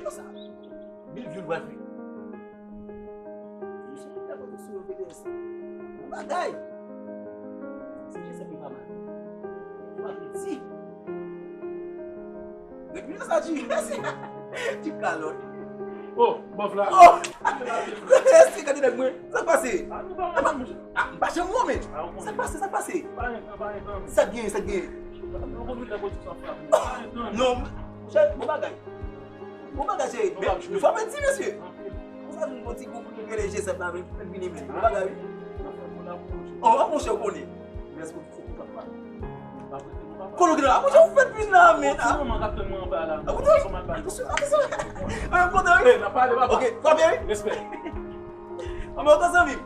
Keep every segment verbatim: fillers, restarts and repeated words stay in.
Sa, mil view l pral fè. Misye ki fè pwodiksyon yo, B T S. Bon bagay. Se jis epi pa mal. Ou pa vle di. Ret vin sa, ti, ti kalòt. Oh, bòf la. Oh! Esi, gade nèg mwen. Sa k pase? Ah, nou pa wè, monchè. Ah, m pa janm wè w, men. Ah, ou konnen. Sa k pase, sa k pase? Pa gen tan, pa gen tan. Sa k genyen, sa k genyen? Nou konn ret la pwodiksyon ap frape. Non, monchè, bon bagay. Bon bagay, cheri. Men, nou frape di, mesye. Konsa, nou konn ti gwoup, nou rele G sèt la, men, men vini, men. Bon bagay, wi. Oh, ap monchè, ou konnen. Mèsi pou, pou, pou, pou. Kolo ki la, ap monchè, ou fèt vin la, men. Ah, bon, atann, atann. Ah, m kontan, wi. Eh, n ap pale, papa. Ok, frape, wi. Respè. Anmè, ou kontan, zanmi m?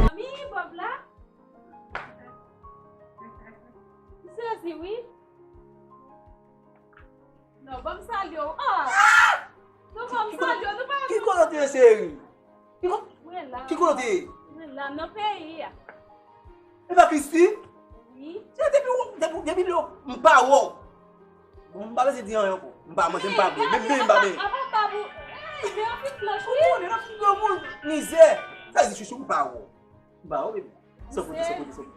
Zanmi, Bob la? M sezi, wi. Non, ban m salye w. Ah! Non, ban m salye w. Nou pa... Ki kote w te ye, cheri? Ki ko-, mwen la. Ki kote w te ye? Mwen la, nan peyi a. E pa Christy? Wi. Se depi w, depi, depi lè m pa wè w. Bon, m pa bezwen di anyen ankò. M pa manje, m pa bwè. Menm benyen m pa benyen. Apa, apa, apa, ey, men anpil planch, wi. Ou konnen, nan figi yon moun, mizè. Sa vle di, chouchou, m pa wè w. M pa wè w, bebe. San kote, san kote, san kote.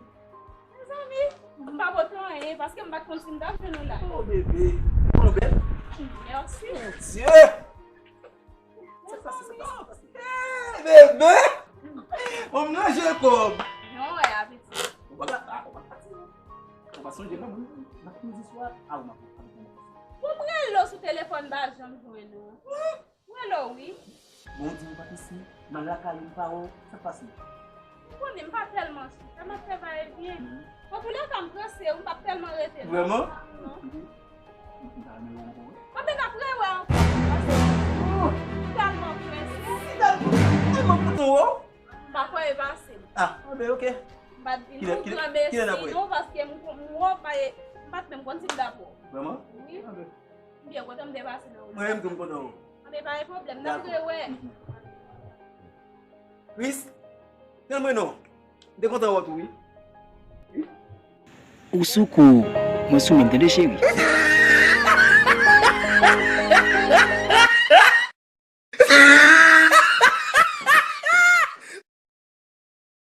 Mezanmi, m pa pote anyen, paske m pa t konn si m t ap jwenn ou la. Oh, bebe. Ou konnen w bèl? Mèsi. Mon Dieu! Sa k pase, sa k pase, sa k pase? Hey, bebe! Bon, m nan je kòb. Non, wè, apeti. Ou pa ka, ah, ou pa ka di non. Ou pa sonje, non, m ap midi swa, ah, ou m ap, ap, ap. Ou m rele w sou telefòn, m pa janm jwenn ou. M rele w, wi. Bon, ou di m pa t isi, m al lakay ou, m pa wè w, sa k pase? Ou konnen m pa tèlman sou sa, m ap fè va e vyen. Antoulèka, m prese, m p ap tèlman rete non. Vrèman? Non. M pa renmen wè w ankò, wi. Bon, men n ap rewè ankò, paske m tèlman prese. Si tèlman, tèlman kontan wè w. M pa kwè e pase m. Ah, anben, ok. M pa t vin pou pran mesi non, paske m, m wè w pa ye, m pa t menm konn si m t ap wè w. Vrèman? Wi. Anben. M byen kontan m te pase nan wout sa. Mwen menm tou m kontan wè w. Anben, pa gen pwoblèm, n ap rewè. Chris, tèl mwen non. M te kontan wè w tou, wi. Ou sou kou, mwen sou mwen, tande cheri.